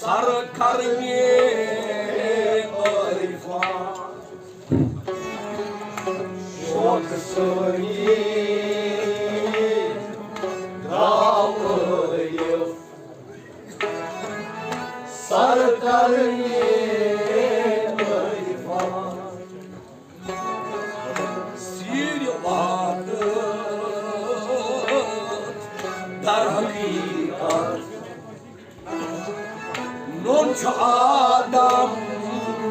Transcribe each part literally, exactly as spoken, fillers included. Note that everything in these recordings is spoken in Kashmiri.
سر کرنی عرفان، شوق سری درٛاو ٲیِف، سر کرنی عرفان۔ سیٖرِ واتہٕ در حقیقت، نوٚن چھُ آدم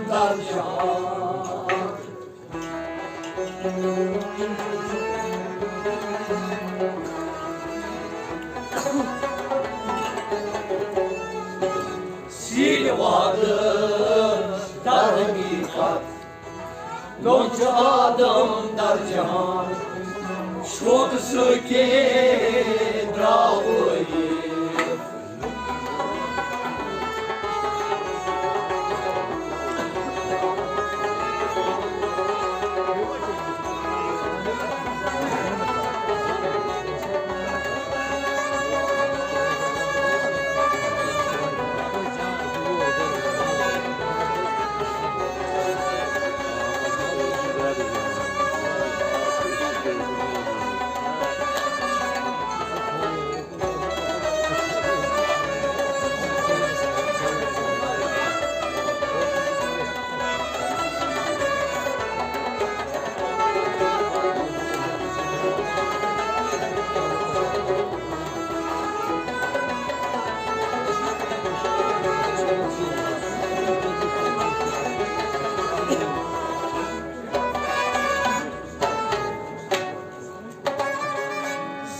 در جہان۔ سیٖرِ واتہٕ در حقیقت، نوٚن چھُ آدم در جہان، شوق سۭتۍ درٛاو ٲیِف۔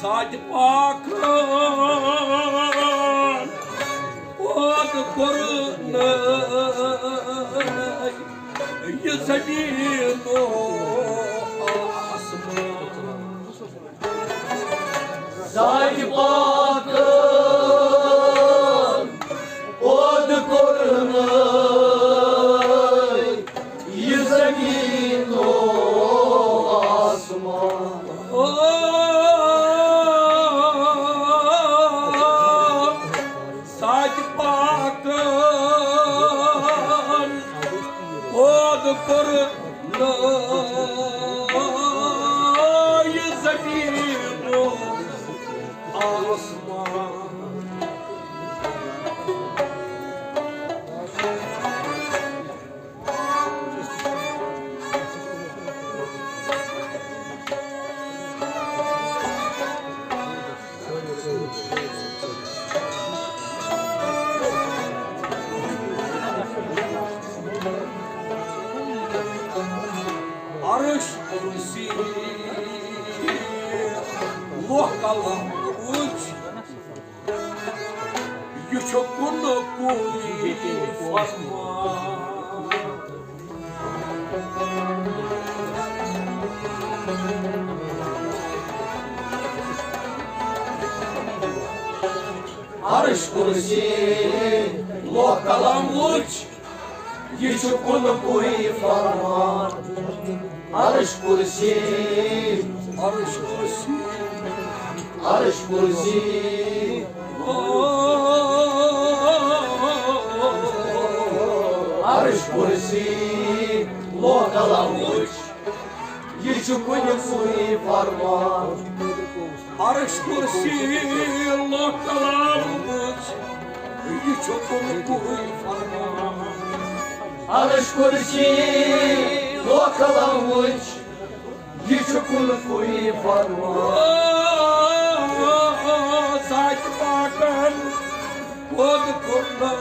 ذاتِ پاکن پٲدٕ کوٚرنَے یہِ زمین و آسمان۔ ذاتِ پاکن پٲدٕ کوٚرنَے یہِ زمین و آسمان۔ ذاتِ پاکن پٲدٕ کوٚرنَے یہِ زمین و آسمان۔ عرش، کرسی، لوح قلم وُچھ، یہِ چھُ کُنُے فرمان۔ عرش، کرسی، لوح قلم وُچھ، یہِ چھُ کُنُے فرمان۔ عرش، کرسی، عرش، کرسی، عرش، کرسی، عرش، کرسی، لوح قلم وُچھ، یہِ چھُ کُنُے فرمان۔ عرش، کرسی، لوح قلم وُچھ، یہِ چھُ کُنُے فرمان۔ عرش، کرسی، لوح قلم وُچھ، یہِ چھُ کُنُے فرمان۔ ذاتِ پاکن پٲدٕ کوٚرنَے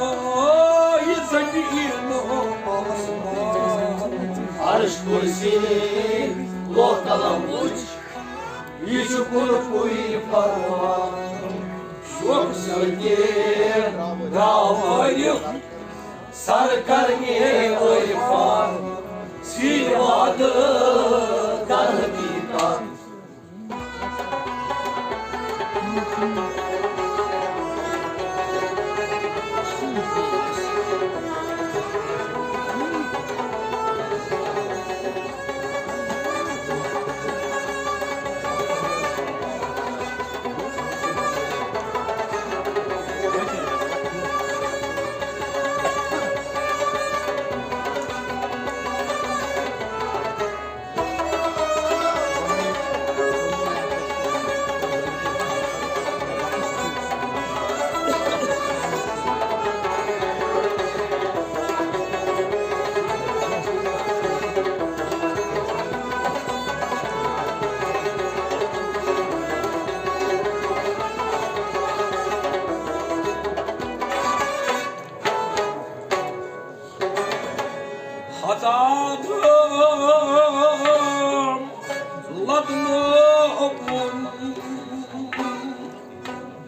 یہِ زمین و آسمان۔ عرش، کرسی، لوح قلم وُچھ، یہِ چھُ کُنُے فرمان۔ شوق سۭتۍ درٛاو ٲیِف، سر کرنی عرفان، سیٖرِ واتہٕ در حقیقت۔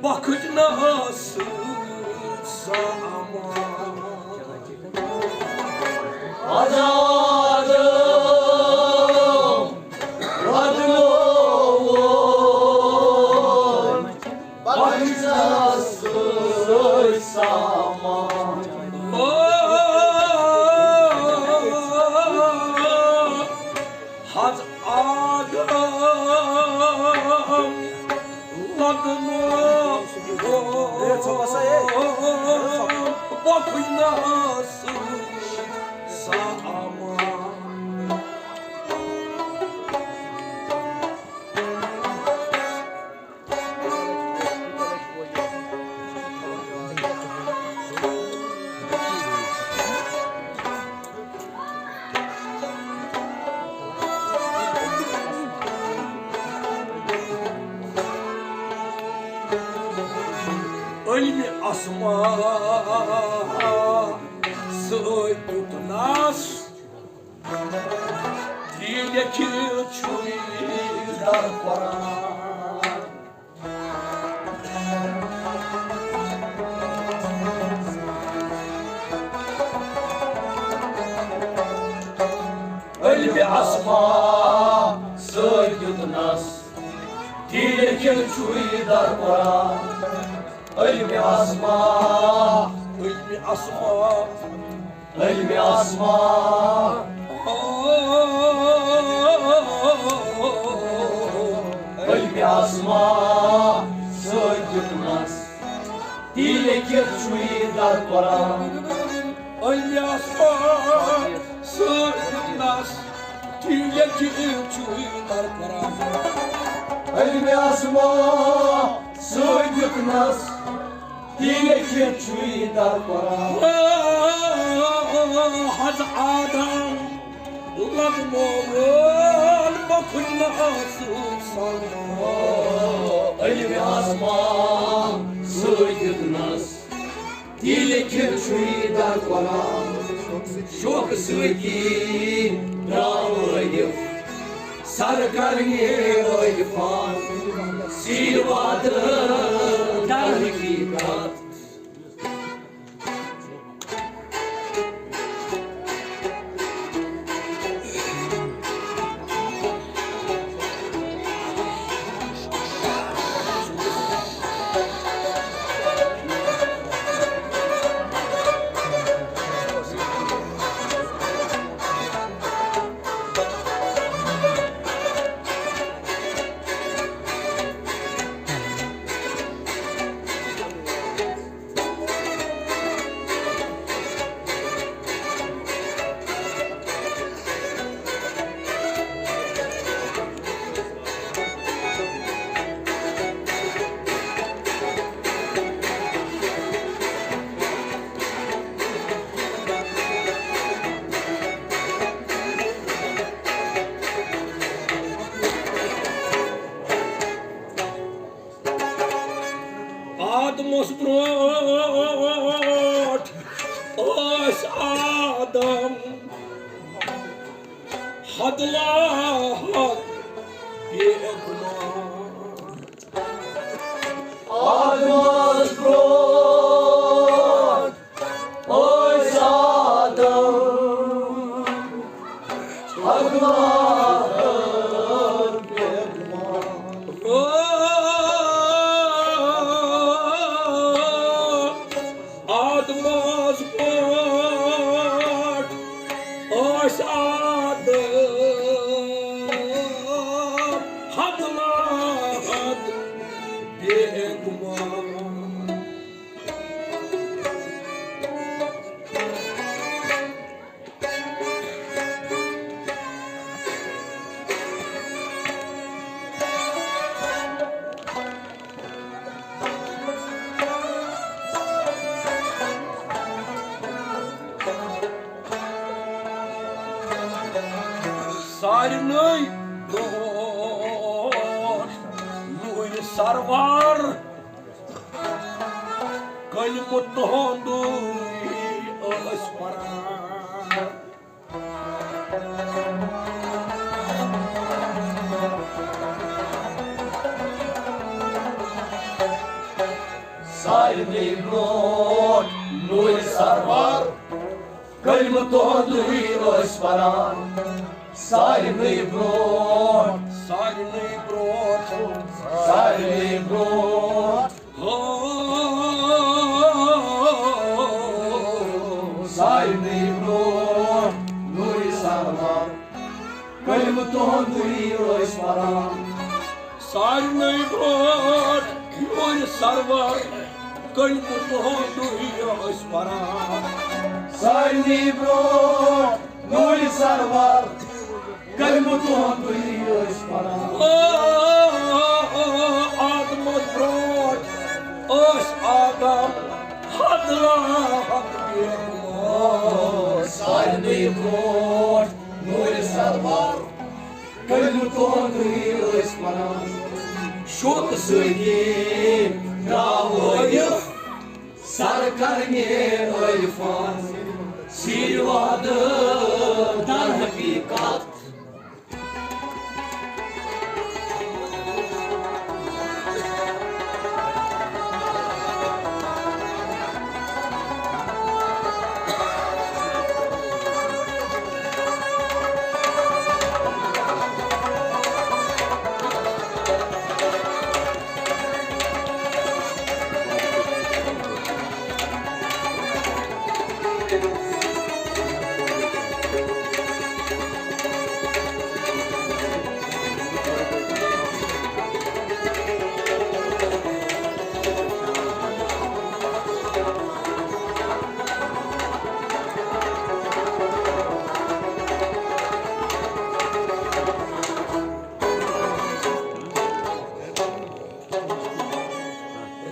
بخٕچ نہ ٲسٕتھ سامان۔ آزاد وطنو ووٚن، بخٕچ نہ ٲسٕتھ سامان۔ حض آدم لدنو بخٕچ نہ ٲسٕتھ سامان۔ علمِ اسما سۭتۍ دیُت نس، تی لیکھِتھ چھُے در قرآن۔ علمِ اسما سۭتۍ دیُت نس، تی لیکھِتھ چھُے در قرآن۔ علمِ اسما، علمِ اسما، علمِ اسما، علمِ اسما سۭتۍ دیُت نس، تی لیکھِتھ چھُے در قرآن۔ علمِ اسما سۭتۍ دیُت نس، تی لیکھِتھ چھُے در قرآن۔ علمِ اسما سۭتۍ دیُت نس، تی لیکھِتھ چھُے در قرآن۔ حض آدم لدنووُن بخٕچ نہ ٲسٕتھ سامان۔ علمِ اسما سۭتۍ دیُت نس، تی لیکھِتھ چھُے در قرآن۔ شوقہٕ سۭتی درٛاو عٲرف سر کرنہِ عرفان، سیٖر واتہٕ در حقیقت۔ آدمس برونٛٹھ ٲسۍ آدم حد لا حد بے گمان۔ آدمس برونٛٹھ ٲسۍ آدم حد لا حد بے گمان۔ آدمس برونٛٹھ ٲسۍ آدم حد لا حد بے گمان۔ سارنٕے برونٛٹھ نوٗرِ سروار کلمہٕ تُہُنٛدُے ٲسۍ پران۔ سارنٕے برونٛٹھ نوٗرِ سروار، کلمہٕ تُہُنٛدُے ٲسۍ پران۔ سارنٕے برونٛٹھ، سارنٕے برونٛٹھ، سارنٕے برونٛٹھ، ہو، سارنٕے برونٛٹھ نوٗرِ سروار، کلمہٕ تُہُنٛدُے ٲسۍ پران۔ سارنٕے برونٛٹھ نوٗرِ سروار، کلمہٕ تُہُنٛدُے ٲسۍ پران۔ سارنٕے برونٛٹھ نوٗرِ سروار، کلمہٕ تُہُنٛدُے ٲسۍ پران۔ آدمس برونٛٹھ ٲسۍ آدم، حد حد بے گمان۔ سارنٕے برونٛٹھ نوٗرِ سروار، کلمہٕ تُہُنٛدُے ٲسۍ پران۔ شوقہٕ سۭتی درٛاو عٲرِف سر کرنہِ عٲرفان، سیٖرِ وعدٕ در حقیٖقت۔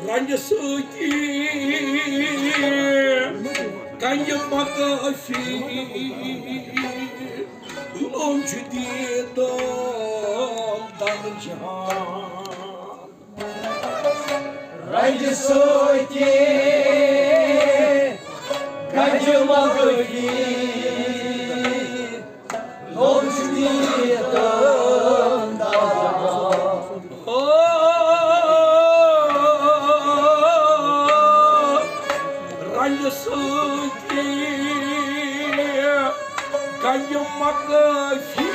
رنجہِ سۭتی کنجہِ مکٲفی، لوٚم چھُ دیٖدم درجان۔ رنجہِ سۭتی کنجہِ مکٲفی، لوٚم چھُ دیٖدم درجان۔ او، رنجہِ سۭتی کنجہِ مکٲفی،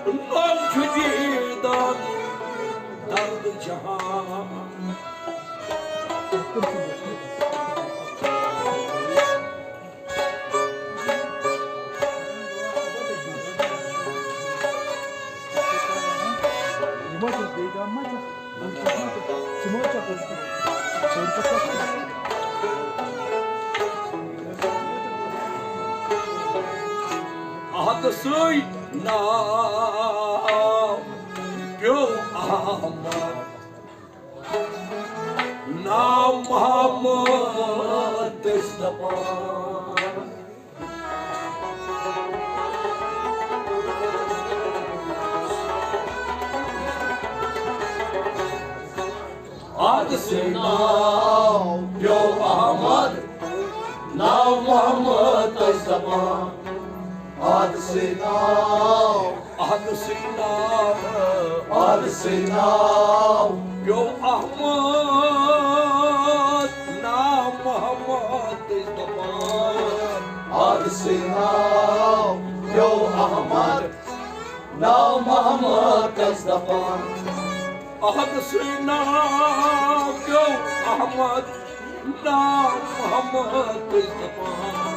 لوٚم چھُ دیٖدم درد جہان۔ احدسٕے ناو پیوٚو احمد، ناو محمد ٲسۍ دپان۔ احدسٕے ناو پیوٚو احمد، ناو محمد ٲسۍ دپان۔ احدسٕے ناو، احدسٕے ناو، احدسٕے ناو پیوٚو احمد، ناو محمد ٲسۍ دپان۔ احدسٕے ناو پیوٚو احمد، ناو محمد ٲسۍ دپان۔ احدسٕے ناو پیوٚو احمد، ناو محمد ٲسۍ دپان۔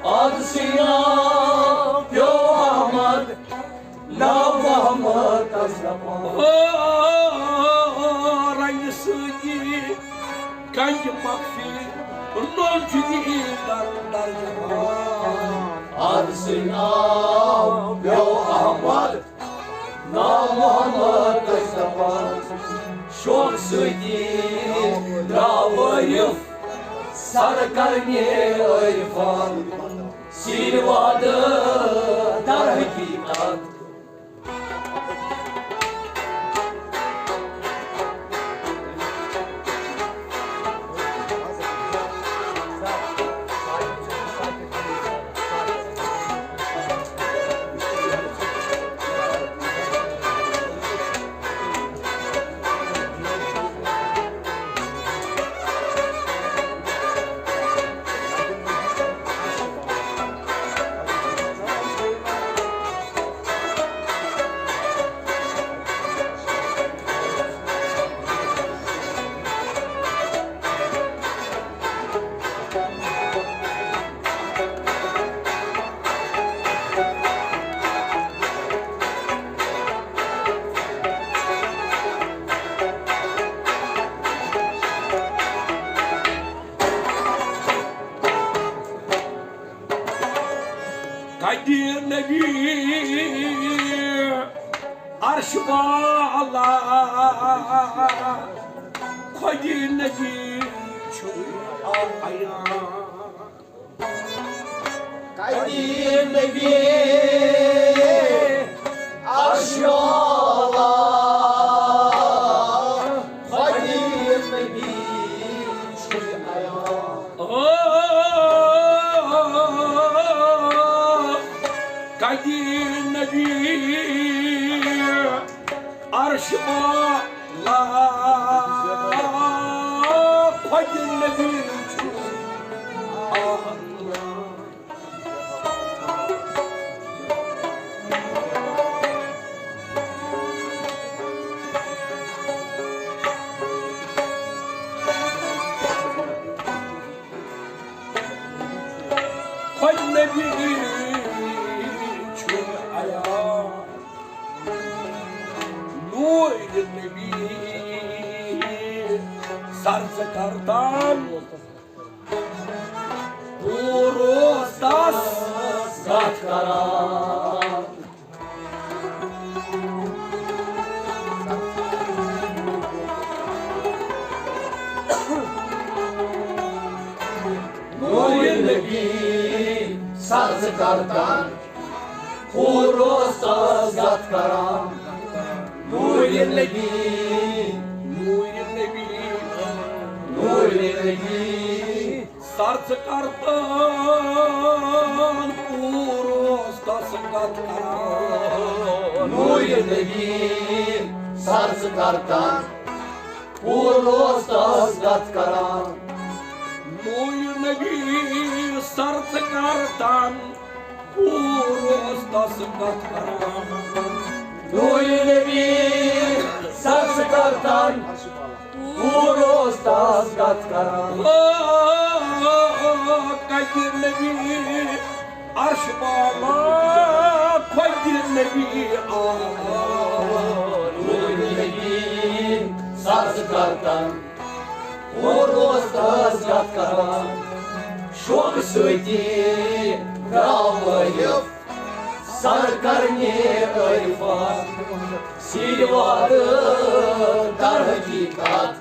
احدسٕے ناو پیوٚو احمد، ناو محمد ٲسۍ دپان۔ او، رنجہِ سۭتی کنجہِ مکٲفی، لوٚم چھُ دیٖدم درجان۔ احدسٕے ناو پیوٚو احمد، ناو محمد ٲسۍ دپان۔ شوقہٕ سۭتی درٛاو عٲرِف سر کرنہِ عٲرفان۔ سیٖرِ وعدٕ در حقیٖقت۔ عرش والا خۄدِ نبی چھُ عیان۔ خۄدِ نبی عرش والا خۄدِ نبی چھُ عیان۔ او خۄدِ نبی عرش والا خۄدِ نبی چھُ عیان۔ خۄدِ نبی چھُ عیان۔ نوٗرِ نبی سر ژٕ کر تام، پوٗرٕ اوس تس کتھ کران۔ نوٗرِ نبی سر ژٕ کر تام، پوٗرٕ اوس تس کتھ کران۔ نوٗرِ نبی، نوٗرِ نبی، نوٗرِ نبی سر ژٕ کر تام، پوٗرٕ اوس تس کتھ کران۔ نوٗرِ نبی سر ژٕ کر تام، پوٗرٕ اوس تس کتھ کران۔ نوٗرِ نبی سر ژٕ کر تام، پوٗرٕ اوس تس کتھ کران۔ نوٗرِ نبی سر ژٕ کر تام، پوٗرٕ اوس تس کتھ کران۔ او، کتہِ نبی عرش والا، خۄدِ نبی آ۔ نوٗرِ نبی سر ژٕ کر تام، پوٗرٕ اوس تس کتھ کران۔ شوقہٕ سۭتی درٛاو وٲلِو سر کرنہِ عرفان، سیٖرِ وادٕ در حقیقت۔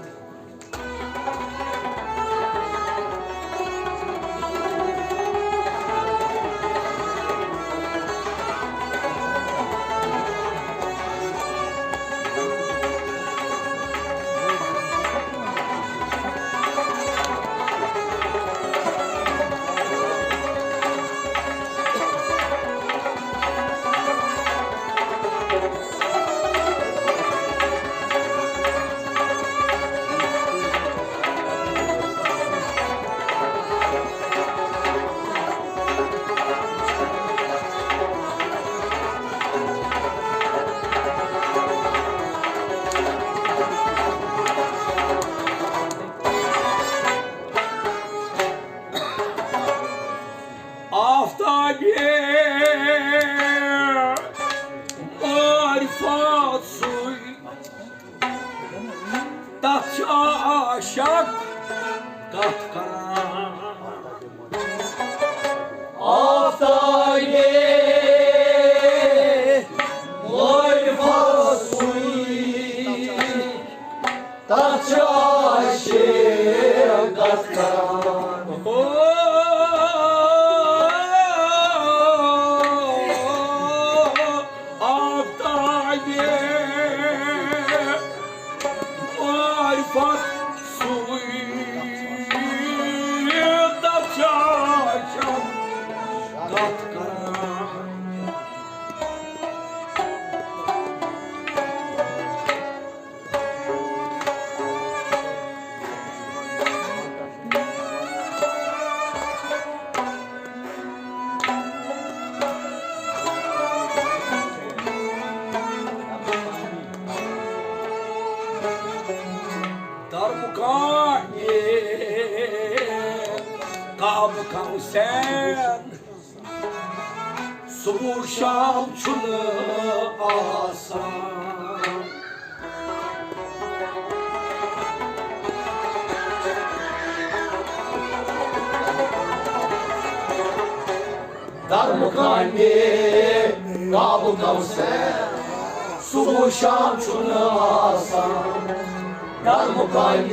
آفتابِ معرفت سُے، تتھ چھِ عاشق کتھ کران۔ آفتابِ معرفت سُے، تتھ چھِ عاشق کتھ کران۔ او، آفتابِ معرفت سُے، تتھ چھِ عاشق کتھ کران۔ درمُقامِ کعبہٕ کوثر، صبح شام چھُنہٕ آسان۔ درمُقامِ کعبہٕ کوثر، صبح و شام چھُنہٕ آسان در مقامِ،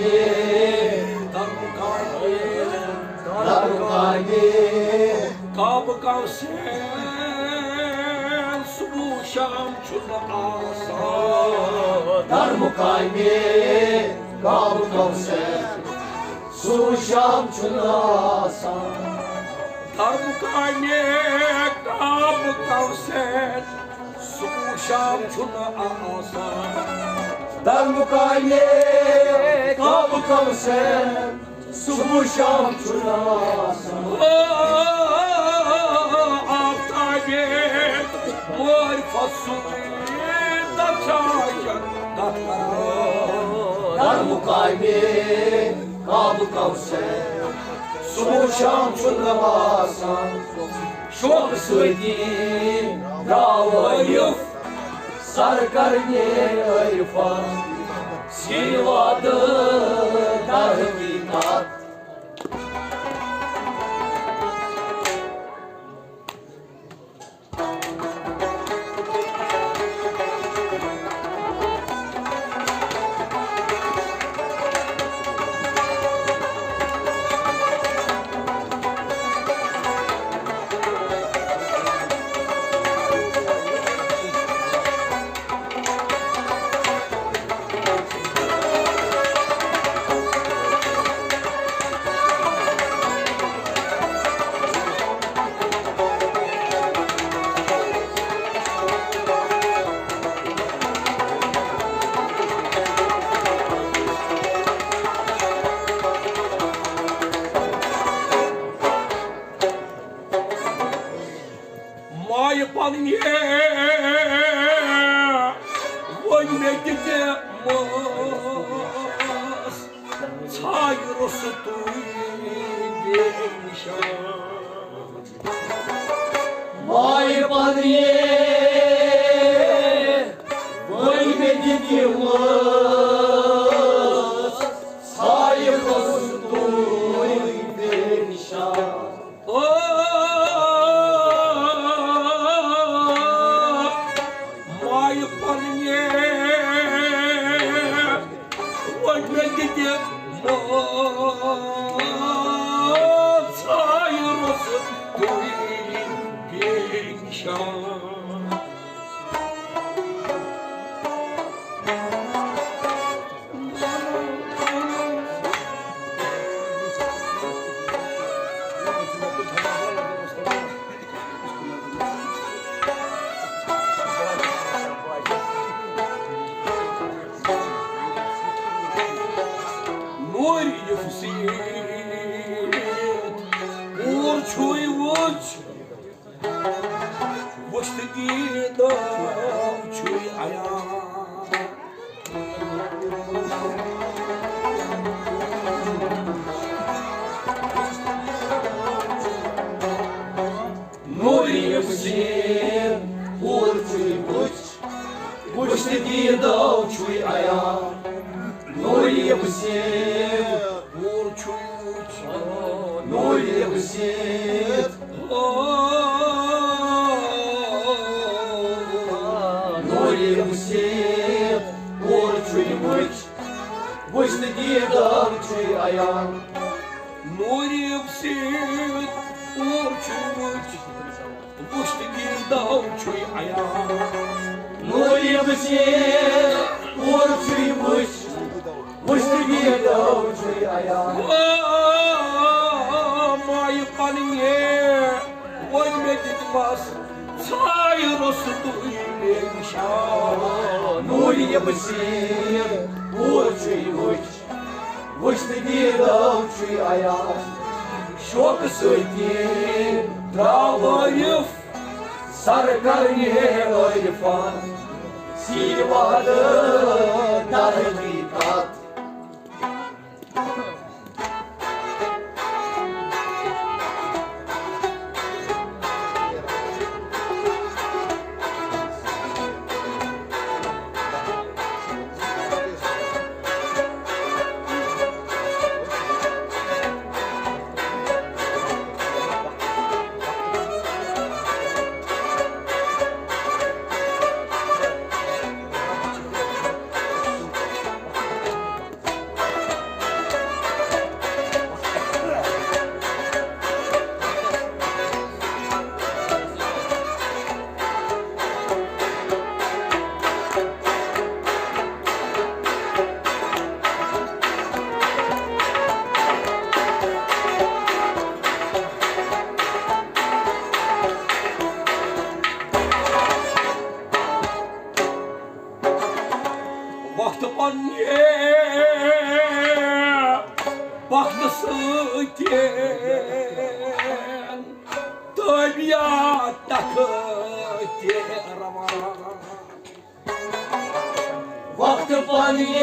در مقامِ، در مقامِ۔ کعبہ کوثر صبح و شام چھُنہٕ آسان در مقامِ، کعبہ کوثر صبح و شام چھُنہٕ آسان در مقامِ، کعبہ کوثر صبح و شام چھُنہٕ آسان۔ در مقامِ کعبہ کوثر صبح و شام چھُنہٕ آسان۔ او، آفتابِ معرفت سُے تَتھ چھا شک تَتھ کران۔ در مقامِ کعبہ کوثر صبح و شام چھُنہٕ آسان۔ شوقہٕ سۭتی درٛاو عٲرِف سر کرنہِ عرفان، سی وعدٕ در حقیقت۔ مایہِ پننہِ ؤنۍ مےٚ تہِ کینٛہہ مٲس، ژھایہِ روٚستُے بے نِشان۔ مایہِ پننہِ ؤنۍ مےٚ تہِ کینٛہہ مٲس، ژھایہِ روٚستُے بے نِشان۔ او، مایہِ پننہِ ؤنۍ مےٚ تہِ کینٛہہ مٲس، ژھایہِ روٚستُے بے نِشان۔ نوٗرِ یفسیت پوٗر چھُے وُچھ۔ وُچھتہٕ دیٖدو چھُے عیان۔ نوٗرِ یفسیت پوٗر چھُے وُچھ۔ وُچھتہٕ دیٖدو چھُے عیان۔ نوٗرِ یفسیت پوٗر چھُے وُچھ۔ نوٗرِ یفسیت۔ نوٗرِ یفسیت پوٗر چھُے وُچھ۔ وُچھتہٕ دیٖدو چھُے عیان۔ نوٗرِ یفسیت پوٗر چھُے وُچھ۔ وُچھتہٕ دیٖدو چھُے عیان۔ نوٗرِ یفسیت پوٗر چھُے وُچھ۔ وُچھتہٕ دیٖدو چھُے عیان۔ او، مایہِ پننہِ ؤنۍ مےٚ دِتمَس، ژھایہِ روٚستُے بے نِشان۔ نوٗرِ یفسیت پوٗر چھُے وُچھ۔ وُچھتہٕ دیٖدو چھُے عیان۔ شوقہٕ سۭتی درٛاو عٲرِف سر کرنہِ عرفان، سی وعدٕ در حقیقت۔ وقت پننہِ وقت سۭتۍ تٲبیا تختی روان۔ وقت پننہِ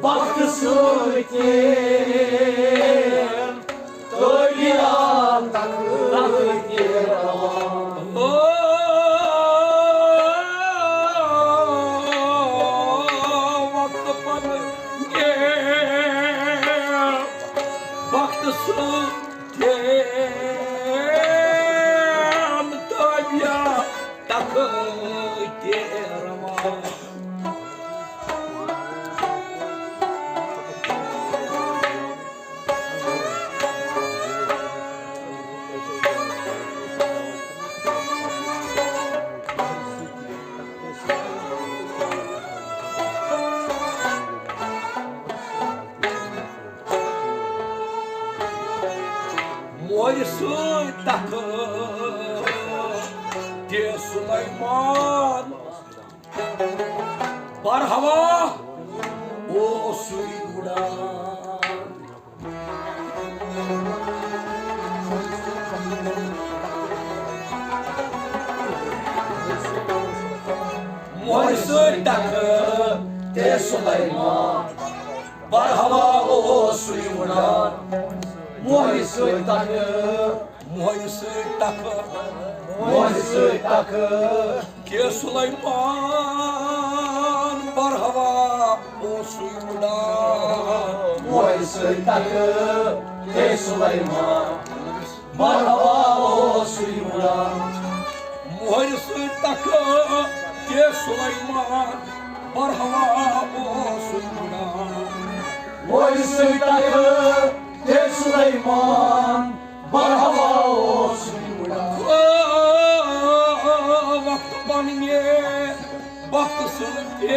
وقت سۭتۍ تٲبیا تختی روان۔ او، وقت پننہِ وقت سۭتۍ تٲبیا تختی روان۔ مورِ سۭتۍ تختی سلیمان برہوا اوسُے وُڈان۔ مورِ سۭتۍ تختی سلیمان برہوا اوسُے وُڈان۔ مورِ سۭتۍ تختی مورِ سۭتۍ تختی مورِ سۭتۍ تختی سلیمان برہوا اوسُے وُڈان۔ مورِ سۭتۍ تختی سلیمان برہوا اوسُے وُڈان۔ مورِ سۭتۍ تختی سلیمان برہوا اوسُے وُڈان۔ مورِ سۭتۍ تختی سلیمان برہوا اوسُے وُڈان۔ وقت پننہِ وقت سۭتۍ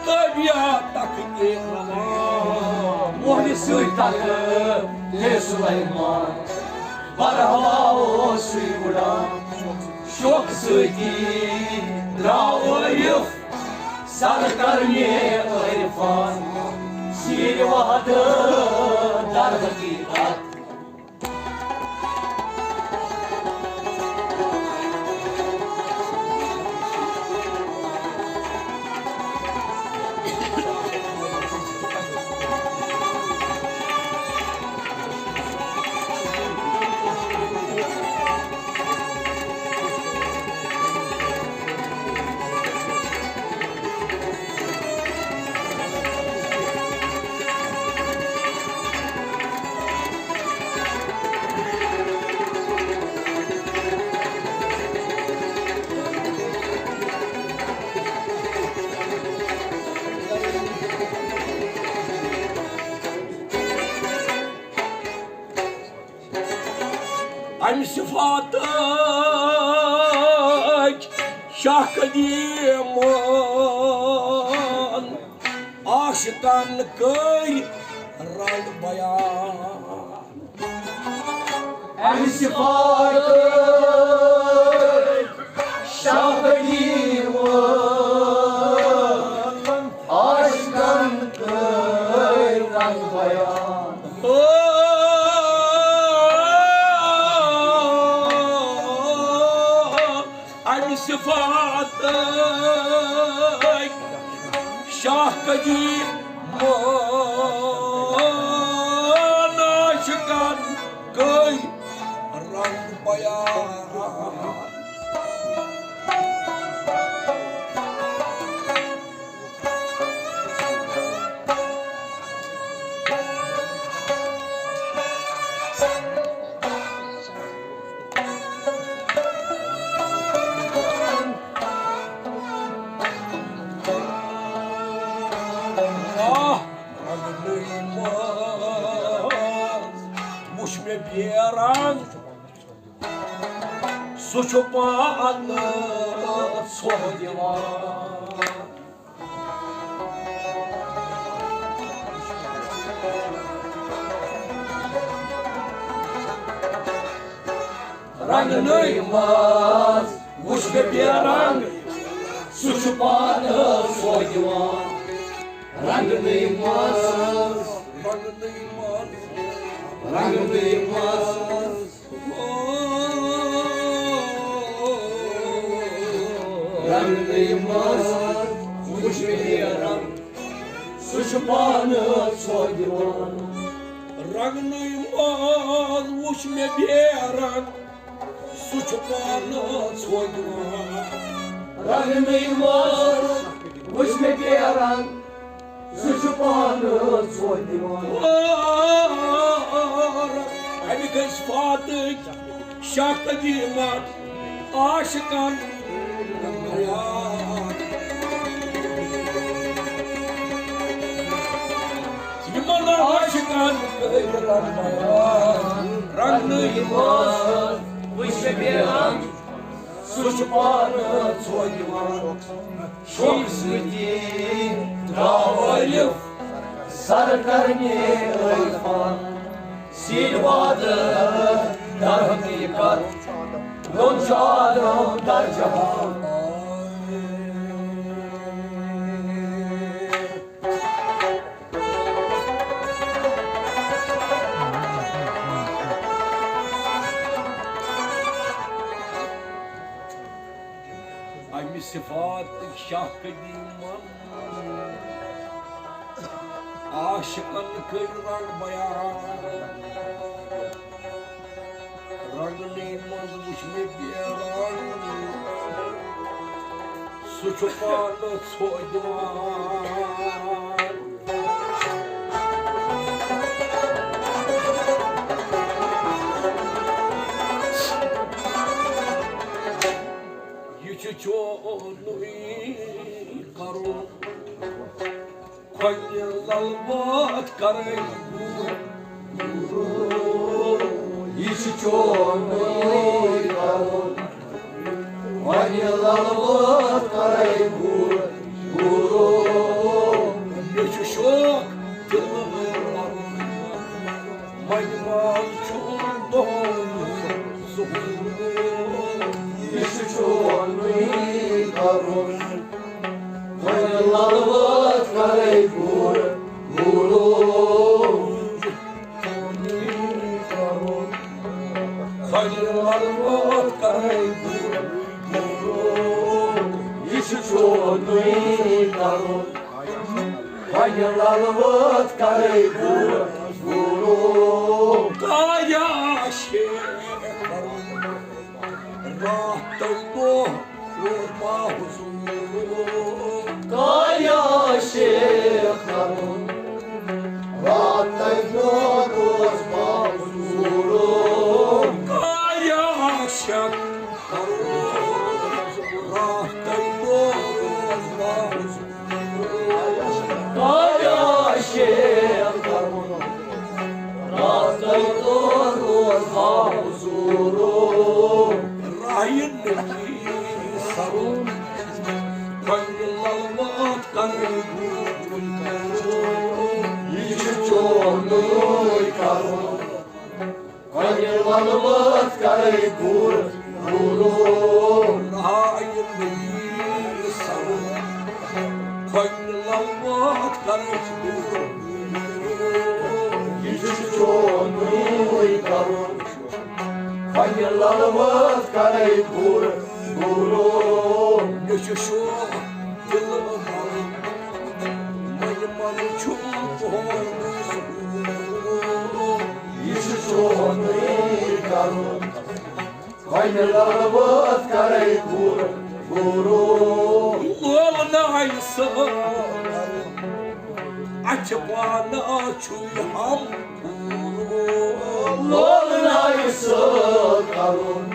تٲبیا تختی روان۔ مورِ سۭتۍ تختی سلیمان برہوا اوسُے وُڈان۔ شوقہٕ سۭتی درٛاو عٲرِف سر کرنہِ عٲرفان۔ سیرِ وحدت در حقیقت۔ امہِ صفاتٕکۍ شاہ قدیمن عاشقن کٔرۍ رنگ بیان۔ امہِ صفاتٕکۍ شاہ قدیمن عاشقن کٔرۍ رنگ بیان۔ او، امہِ صفاتٕکۍ شاہ قدیمن عاشقن کٔرۍ رنگ بیان۔ آہ، رنگنٕے منٛز وُچھ مےٚ بیرنگ، سُہ چھُ پانہٕ ژھوٚہ دِوان۔ رنگنٕے منٛز وُچھ مےٚ بیرنگ، سُہ چھُ پانہٕ سوگوان۔ رنگنٕے منٛز، رنگنٕے منٛز، رنگنٕے منٛز، رنگنٕے منٛز وُچھ مےٚ بے رنگ۔ سُہ چھُ پانہٕ سوگوان۔ رنگنٕے منٛز وُچھ مےٚ بے رنگ۔ سُہ چھُ پانہٕ سوگوان۔ رنگنٕے منٛز وُچھ مےٚ بے رنگ۔ سُہ چھُ پانہٕ سوگوان۔ اَمہِ گژھِ فاتٕکۍ شاہ قدیٖمن عاشقن بیان۔ یِمن عاشقن کٔرۍ رنگ بیان۔ رنگنٕے منٛز وُچھ مےٚ بے رنگ۔ سُہ چھُ پانہٕ سوگوان۔ شوقہٕ سۭتی درٛاو عٲرِف سر کرنہِ عٲرفان۔ سیٖرۍ وادٕ در حقیقت، نوٚن چھُ عالم در جہان۔ اَمہِ صفاتٕکۍ شاہ قدیٖمن عاشقن کٔرۍ رنگ بیان۔ رنگنٕے منٛز وُچھ مےٚ بے رنگ۔ سُہ چھُ پانہٕ سوگوان۔ یہِ چھُ چونُے کرُن۔ کۄنہِ لل وٲتۍ کرے گوٗر۔ یہِ چھُ چونُے کرُن۔ کۄنہِ لل وٲتۍ کرے گوٗر، گوٗر۔ مےٚ چھُ شوق دِلہٕ وَرُن۔ وۄنۍ ما چھُم دۄہَن ظُہوٗر۔ یہِ چھُ چونُے کرُن۔ وۄنۍ لل وٲتۍ کرے گوٗر، گوٗرو۔ وۄنۍ لل وٲتۍ کرے گوٗر، گوٗرو۔ یہِ چھُ چونُے کرُن۔ وۄنۍ لل وٲتۍ کرے گوٗر، گوٗرو۔ کایا شیخ کرُن۔ راتھ تہٕ دۄہ روز باحضور۔ کایا شیخ کرُن۔ راتھ تہٕ دۄہ روز باحضور۔ کایا شیخ کرُن۔ راتھ تہٕ دۄہ روز باحضور۔ کایا شیخ کرُن۔ راتھ تہٕ دۄہ روز باحضور۔ راہہِ نبی سرُن۔ کۄنہِ لل وٲتۍ کرے گوٗر۔ یہِ چھُ چونُے کرُن۔ کۄنہِ لل وٲتۍ کرے گوٗر، گوٗرو۔ راہہِ نبی سرُن۔ کۄنہِ لل وٲتۍ کرے گوٗر۔ یہِ چھُ چونُے کرُن۔ وۄنۍ لل وٲتۍ کرے گوٗر، گوٗرو۔ مےٚ چھُ شوق دِلہٕ وَرُن، وۄنۍ منہٕ چھُم تُہُنٛد ظُہوٗر۔ یہِ چھُ چونُے کرُن، وۄنۍ لل وٲتۍ کرے گوٗر، گوٗرو۔ لولہٕ ناوِ سۭتۍ اَتھِ پانہٕ چھُے ہم لولہٕ ناوِ سۭتۍ کرُن،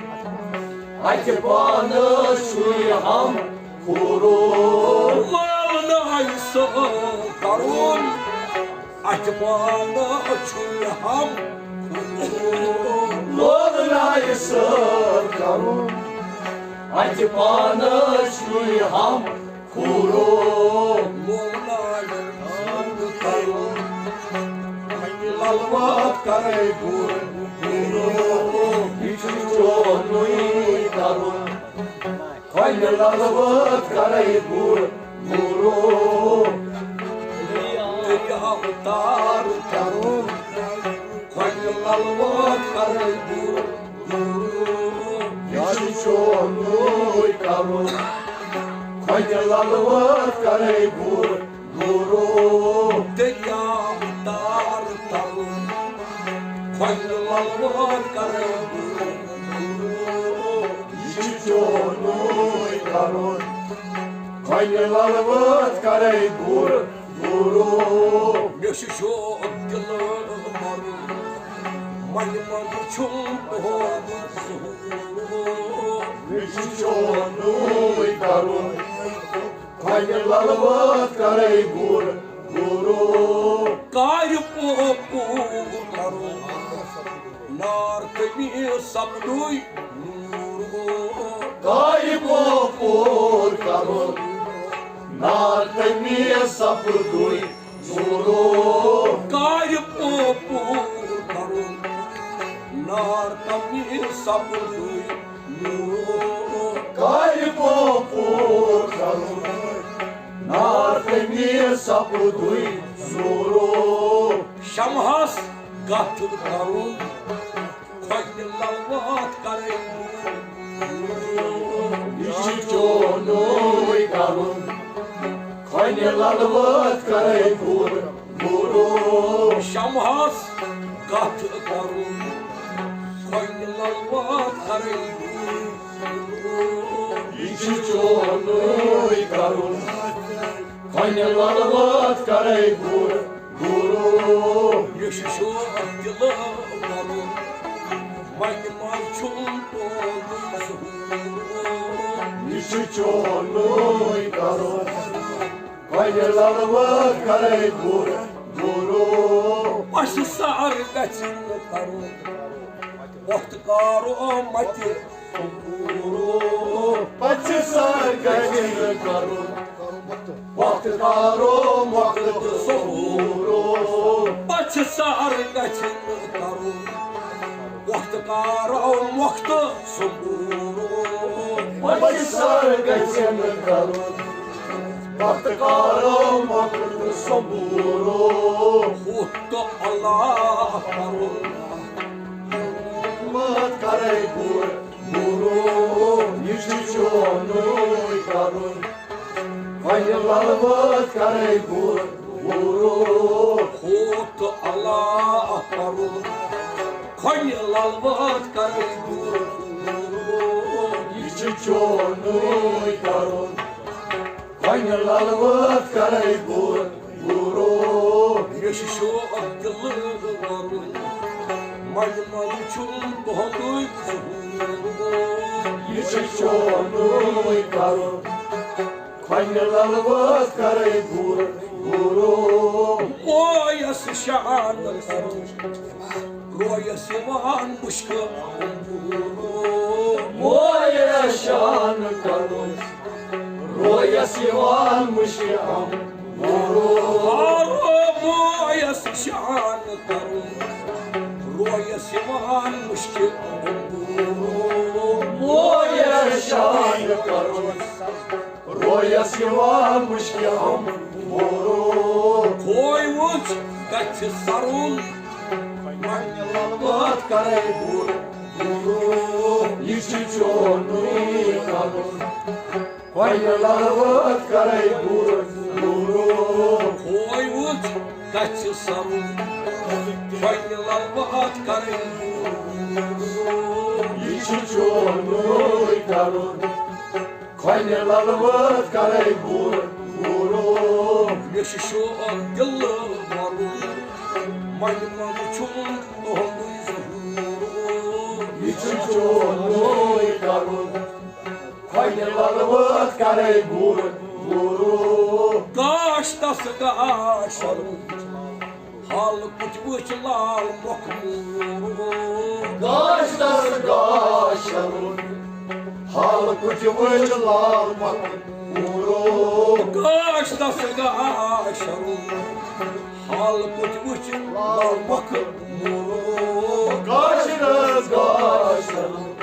اَتھِ پانہٕ چھُے ہم کھوٗرُن۔ لولہٕ ناوِ سۭتۍ کرُن، اَتھِ پانہٕ چھُے ہم کھوٗرُن۔ لولہٕ ناوِ سۭتۍ کرُن، اَتھِ پانہٕ چھُے ہم کھوٗرُن۔ لولہٕ ناوِ سۭتۍ کرُن، وۄنۍ لل وٲتۍ کرے گوٗر، گوٗرُن۔ یہِ چھُ چونُے کرُن، کنہِ لل وٲتھ کرے گُر گُرو۔ دٔریاو تار کرُن، کنہِ لل وٲتھ کرے گُر گُرو۔ یہِ چھُ چونُے کرُن، کنہِ لل وٲتھ کرے گُر گُرو۔ دٔریاو تار ترُن، کھۄنہِ لل وٲتھ کرے گُر گُرو۔ یہِ چھُ چونُے کرُن، کھۄنہِ لل وٲتھ کرے گُر گُرو۔ مےٚ چھُ شوق دِلہٕ مَرُن، منہِ منٛز چھُم تُہُنٛد ظہوٗر۔ مےٚ چھُ چونُے کرُن، کنہِ لل وٲتھ کرے گُر گُرو۔ کارِ پوپوٗر کرُن، نار تٔمی سپدُے نوٗرو۔ کارِ پوپوٗر کرُن، نار تٔمی سپدُے نوٗرو۔ کارِ پوپوٗر کرُن، نار تٔمی سپدُے نوٗرو۔ کارِ پوپوٗر کرُن، نار تٔمی سپدُے نوٗرو۔ شمہس گتھ کرُن، کھۄنہِ لل وٲتھ کرے گُر۔ یہِ چھُ چونُے کرُن، کھۄنہِ لل وٲتھ کرے گُر گُرو۔ شمہس گتھ کرُن، کھۄنہِ لل وٲتھ کرے گُر گُرو۔ یہِ چھُ چونُے کرُن، کھۄنہِ لل وٲتھ کرے گُر گُرو۔ مےٚ چھُ شوق دِلہٕ مَرُن، منہِ منٛز چھُم تُہُنٛد ظہوٗر۔ یہِ چھُ چونُے کرُن، کھۄنہِ لل وٲتھ کرے گُر گُرو۔ پشہٕ سر گژھِ نہٕ کرُن، وقت کارو متہِ گُرو۔ پشہٕ سر گژھِ نہٕ کرُن، وقت کارو وقت صبورو۔ پشہٕ سر گژھِ نہٕ کرُن، وقت کارو وقت صبورو۔ پشہٕ سر گژھِ نہٕ کرُن، وقت کارو وقت صبورو۔ ہُتھ تہٕ اللہ کرُن، مت کرے گُر گُرو۔ یہِ چھُ چونُے کرُن، وۄنۍ لل وٲتھ کرے گُر گُرو۔ ہُتھ تہٕ اللہ کرُن، کھۄنہِ لل وٲتھ کرے گُر گُرو۔ یہِ چھُ چونُے کرُن، کھۄنہِ لل وٲتھ کرے گُر گُرو۔ مےٚ چھُ شوق دِلہٕ مَرُن، منہِ منٛز چھُم تُہُنٛدُے ظہوٗر۔ یہِ چھُ چونُے کرُن، کھۄنہِ لل وٲتھ کرے گُر گُرو۔ مویس شان کرُن، رویس یِوان مُشکہٕ۔ مویس شان کرُن، رویس یِوان مُشکہٕ۔ ہارو مویس شان کرُن، رویس یِوان مُشکہٕ۔ مویس شان کرُن، رویس یِوان مُشکہٕ۔ کھوے وُچھ گژھِ سرُن، وۄنۍ لل وٲتھ کرے گُر گُرو۔ یہِ چھُ چونُے کرُن، وۄنۍ لل وٲتھ کرے گُر گُرو۔ کھوے وُچھ گژھِ سرُن، وۄنۍ لل وٲتھ کرے گُر گُرو۔ یہِ چھُ چونُے کرُن، کھۄنہِ لل وٲتھ کرے گُر گُرو۔ مےٚ چھُ شوق دِلہٕ مَرُن، منہِ منٛز چھُم تُہُنٛدُے ظہوٗر۔ یہِ چھُ چونُے کرُن، کھۄنہِ لل وٲتھ کرے گُر گُرو۔ گاش تس گاش رُت، حال کُتھ وٕچھ لال مۄکھ موٗرو۔ گاش تس گاش رُت، حال کُتھ وٕچھ لال مۄکھ موٗرو۔ گاش تس گاش رُت، حال کُتھ وٕچھ لال مۄکھ موٗرو۔ گاش تس گاش رُت،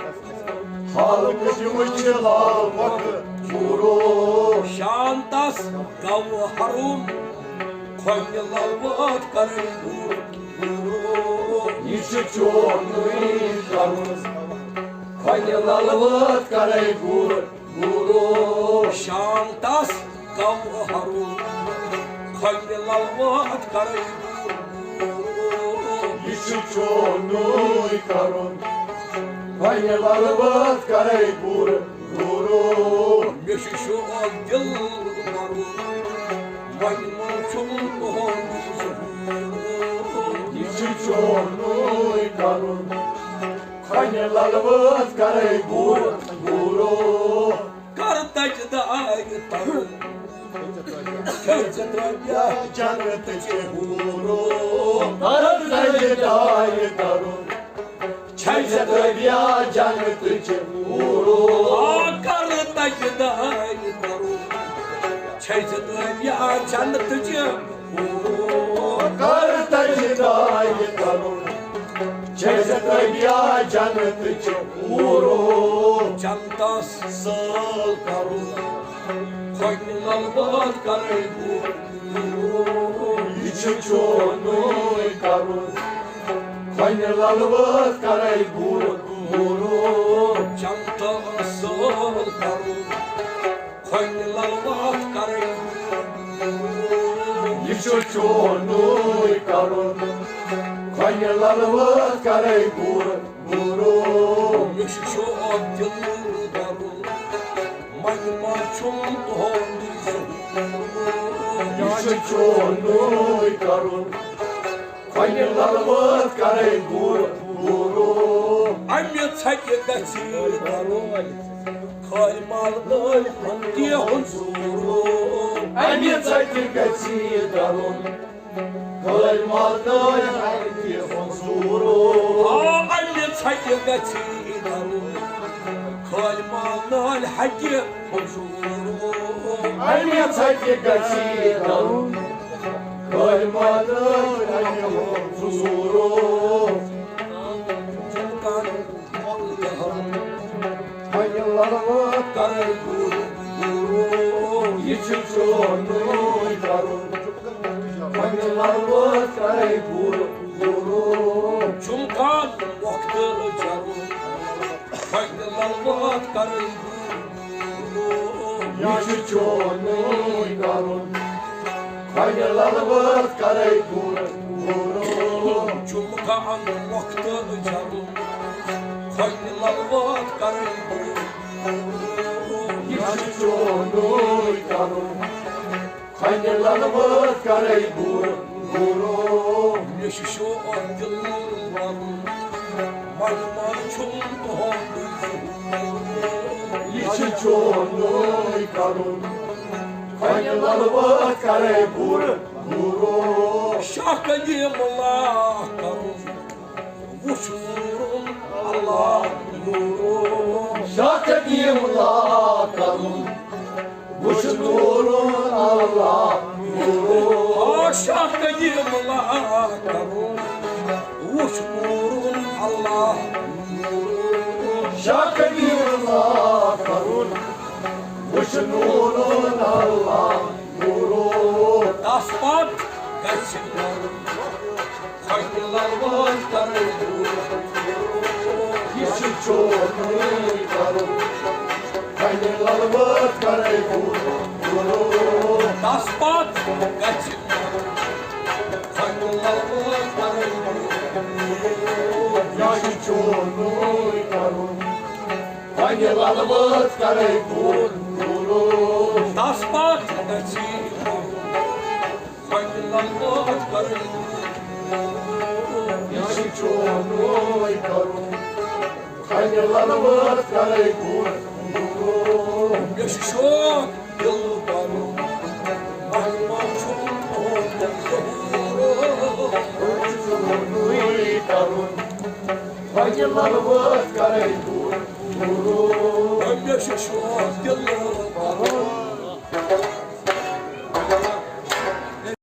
خلق وٕچھِ لال مۄکھ گورو۔ شانتس گوٚو ہرُن، کھۄنہِ لل وٲتھ کرے گورو۔ یہِ چھُ چونُے کرُن، کھۄنہِ لل وٲتھ کرے گورو۔ شانتس گوٚو ہرُن، کھۄنہِ لل وٲتھ کرے گورو۔ یہِ چھُ چونُے کرُن، کھۄنہِ لل وٲتھ کرے گورو۔ مےٚ چھُ شوق دِل بَرُن، وۄنۍ ما چھُم تُہُنٛد ظہوٗر۔ یہِ چھُ چونُے کرُن، کھۄنہِ لل وٲتھ کرے گورو۔ کر تجدارِ ترُن، کھیٚیہِ ژٕ ترٛٲوِتھ جنتٕچ حوٗرو۔ کر تجدارِ ترُن، کھیٚیہِ ژٕ ترٛٲوِتھ جنتٕچ حوٗرو۔ آ، کر تجدارِ ترُن، کھیٚیہِ ژٕ ترٛٲوِتھ جنتٕچ حوٗرو۔ کر تجدارِ ترُن، کھیٚیہِ ژٕ ترٛٲوِتھ جنتٕچ حوٗرو۔ جنتس سٲل کرُن، کھۄنہِ لل وٲتھ کرے گورو۔ یہِ چھُ چونُے کرُن، کھۄنہِ لل وٲتھ کرے گورو۔ جنتس سٲل کرُن، کھۄنہِ لل وٲتھ کرے گورو۔ یہِ چھُ چونُے کرُن، کھۄنہِ لل وٲتھ کرے گورو۔ مےٚ چھُ شوق دِل بَرُن، وۄنۍ ما چھُم تُہُنٛد ظہوٗر۔ یہِ چھُ چونُے کرُن، کھۄنہِ لل وٲتھ کرے گورو۔ اَمہِ ژھۄکہِ گژھِ ترُن، خٲلۍ مال نٲلۍ ہُنٛد تہِ ہُنٛد ظہوٗر۔ اَمہِ ژھۄکہِ گژھِ ترُن، خٲلۍ مال نٲلۍ ہُنٛد تہِ ہُنٛد ظہوٗر۔ آ، اَمہِ ژھۄکہِ گژھِ ترُن، خٲلۍ مال نٲلۍ ہُنٛد تہِ ہُنٛد ظہوٗر۔ اَمہِ ژھۄکہِ گژھِ ترُن، خٲلۍ مال نٲلۍ ہُنٛد تہِ ہُنٛد ظہوٗر۔ وۄنۍ لل وٲتھ کرے گورو۔ یہِ چھُ چونُے کرُن، وۄنۍ لل وٲتھ کرے گورو۔ جُمکان وقتہٕ چرُن، وۄنۍ لل وٲتھ کرے گورو۔ یہِ چھُ چونُے کرُن، کھۄنہِ لل وٲتھ کرے گورو۔ جُمکان وقتہٕ چرُن، کھۄنہِ لل وٲتھ کرے گورو۔ یہِ چھُ چونُے کرُن، کھۄنہِ لل وٲتھ کرے گورو۔ مےٚ چھُ شوق دِل وَرُن، وۄنۍ ما چھُم تُہُنٛد ظہوٗر۔ یہِ چھُ چونُے کرُن، کھۄنہِ لل وٲتھ کرے گورو۔ شاہ قدیٖم اللہ کرُن، وُچھ نوٗرُن اللہ نوٗرُن۔ شاہ قدیٖم اللہ کرُن، وُچھ نوٗرُن اللہ نوٗرُن۔ آ، شاہ قدیٖم اللہ کرُن، وُچھ نوٗرُن اللہ نوٗرُن۔ شاہ قدیٖم اللہ کرُن، وُچھ نوٗرُن اللہ نوٗرُن۔ تَس پَتہٕ گژھِ کھۄنہِ لل وٲتھ کرے گورو۔ یہِ چھُ چونُے کرُن، کھۄنہِ لل وٲتھ کرے گورو۔ تَس پَتہٕ گژھِ کھۄنہِ لل وٲتھ کرے گورو۔ یہِ چھُ چونُے کرُن، کھۄنہِ لل وٲتھ کرے گورو۔ تَس پَتہٕ گژھِ کھۄنہِ لل وٲتھ کرے گورو۔ یہِ چھُ چونُے کرُن، کھۄنہِ لل وٲتھ کرے گورو۔ مےٚ چھُ شوق دِل بَرُن، وۄنۍ ما چھُم تُہُنٛد ظہوٗر۔ چونُے کرُن، کھۄنہِ لل وٲتھ کرے گورو۔ مےٚ چھُ شوق دِل